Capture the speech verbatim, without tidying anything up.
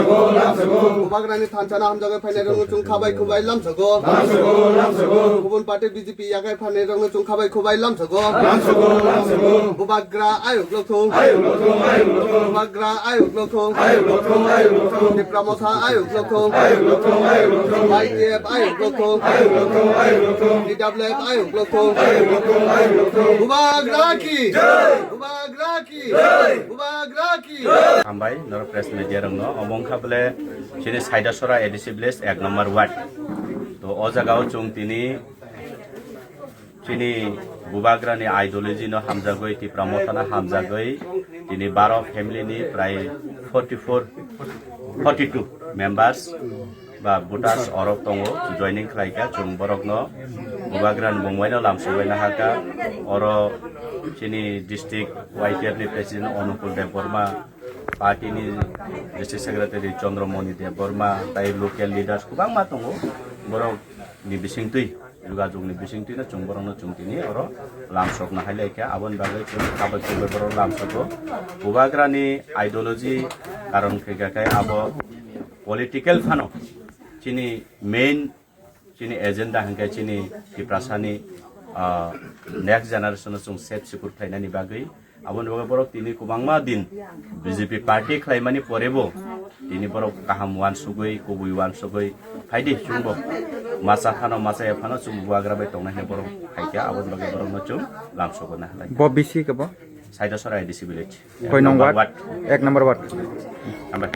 Bubagrani thansa no hamjagwi phainairokno chwng khabai khubai lamsogo. Kubun party B J P yagai phainairokno chwng khabai khubai lamsogo. Bubagra ayuk lokthung. Bubagra ayuk lokthung. Tipra Motha ayuk lokthung. Y T F ayuk lokthung. T W F ayuk lokthung. Bubagra ki. Bubagra ki. Bubagra ki. Hambai norok press media rokno. Omo wngkha bole chini Saidasora A D C village ek number ward. To o jaga o chwng tini chini Bubagrani ideology no hamjagwi, Tipra Motha no hamjagwi, tini baro family ni prai forty four, forty two members ba voters orok tongo, joining khlaikha. Chwng borokno Bubagrani mungbaino lamsogwi nahakha. Oro chini district Y T F ni president Onukul Debbarma, party ni district secretary Chandramoni Debbarma, tai local leaders kwbangma tongo. Borok ni bisingtwi, jogajog ni bisingtwi no chwng borokno chwng tini oro lamsokna hai laikha. Aboni bagwi chwng khabai khubai borok lamsogo. Bubagrani ideology karon khaikha khe abo political phano chini main, chini agenda hwnkhe chini Tiprasani, ah, next generation no chwng safe secure khlainani bagwi. Aboni bagwi borok tini kwbangma din B J P party khlaimani porebo tini borok kaham uansugwi, kubui uansugwi phaidi chwngbo. Masa phano, masa ya phano chwng Bubagra bai tongnai hwnwi borok phaikha, aboni bagwi borokno chwng lamsogo na halai. Bo bisi khe bo? Saidasora A D C village. Koi nong ward? Ek number ward. Hambai.